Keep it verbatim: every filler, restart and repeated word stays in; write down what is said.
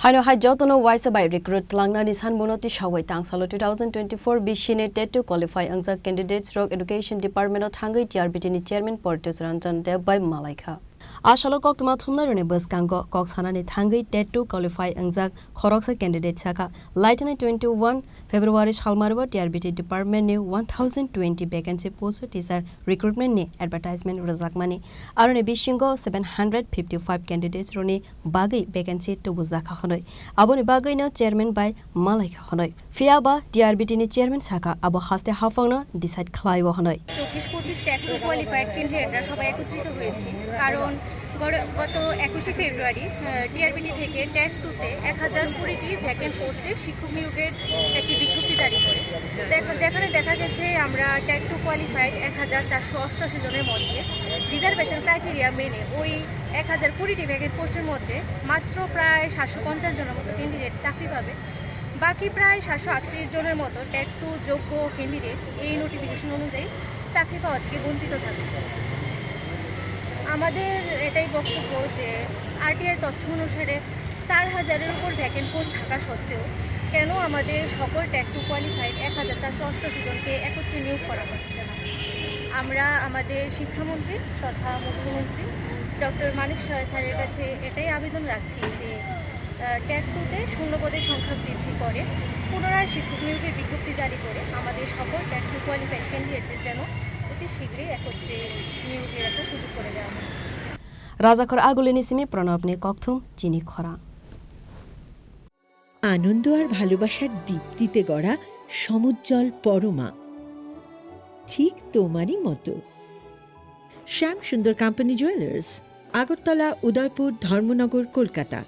Haino hai jotono waisa bai recruit tlangnani sanbuno tisawai tangsalo two thousand twenty-four bisini TET two qualify wngjak candidates rok Education Department o thangwi T R B T ni Chairman Paritosh Ranjan Deb bai malaikha. A salo koktwma thumnairokni bwskango kok sanani thangwi TET two qualify wngjak khoroksa candidate sakha. Laitini twenty-one February salmario T R B T department ni one thousand twenty vacancy post o teacher recruitment ni advertisement rwjakmani. Aroni bisingo seven hundred fifty-five candidates rokni bagwi vacancy tubujakha hwnwi. Aboni bagwino chairman bai malaikha hwnwi. Phiya ba T R B T ni chairman sakha abo haste haphangno decide khlaio hwnwi. চব্বিশ পঁচিশ TET two qualified candidate রা সবাই একত্রিত হয়েছি, কারণ গর-, গত একুশে ফেব্রুয়ারি, আহ, টিআরবিটি থেকে টেট টু তে এক হাজার কুড়িটি ভ্যাকেন্ট পোস্টে শিক্ষক নিয়োগের একটি বিজ্ঞপ্তি জারি করে। দেখ-, যেখানে দেখা গেছে আমরা টেট টু কোয়ালিফাইড এক হাজার চারশো অষ্টআশি জনের মধ্যে রিজার্ভেশন ক্রাইটেরিয়া মেনে ওই এক হাজার কুড়িটি ভ্যাকেন্ট পোস্টের মধ্যে মাত্র প্রায় সাতশো পঞ্চাশ জনের মতো ক্যান্ডিডেট চাকরি পাবে। বাকি প্রায় সাতশো আটত্রিশ জনের মতো টেট টু যোগ্য ক্যান্ডিডেট এই নোটিফিকেশন অনুযায়ী চাকরি পাওয়া থেকে বঞ্চিত থাকবে। আমাদের এটাই বক্তব্য যে আরটিআই তথ্য অনুসারে চার হাজারের উপর ভ্যাকেন্ট পোস্ট থাকা সত্ত্বেও কেন আমাদের সকল টেট টু কোয়ালিফাইড এক হাজার চারশো অষ্টআশি জনকে একত্রে নিয়োগ করা হচ্ছে না। আমরা আমাদের শিক্ষামন্ত্রী তথা মুখ্যমন্ত্রী ডক্টর মানিক সাহা স্যারের কাছে এটাই আবেদন রাখছি যে, আহ, টেট টু তে শূন্য পদের সংখ্যা বৃদ্ধি করে পুনরায় শিক্ষক নিয়োগের বিজ্ঞপ্তি জারি করে আমাদের সকল টেট টু কোয়ালিফাইড ক্যান্ডিডেটদের যেন অতি শীঘ্রই একত্রে নিয়োগের একটা সুযোগ করে দেওয়া হয়। Rajakhor Agulini simi Pranabni kokthum chini khorang. আনন্দ আর ভালোবাসার দীপ্তিতে গড়া সমুজ্জ্বল পরমা, ঠিক তোমারই মতো। শ্যাম সুন্দর কোম্পানি জুয়েলার্স, আগরতলা, উদয়পুর, ধর্মনগর, কলকাতা।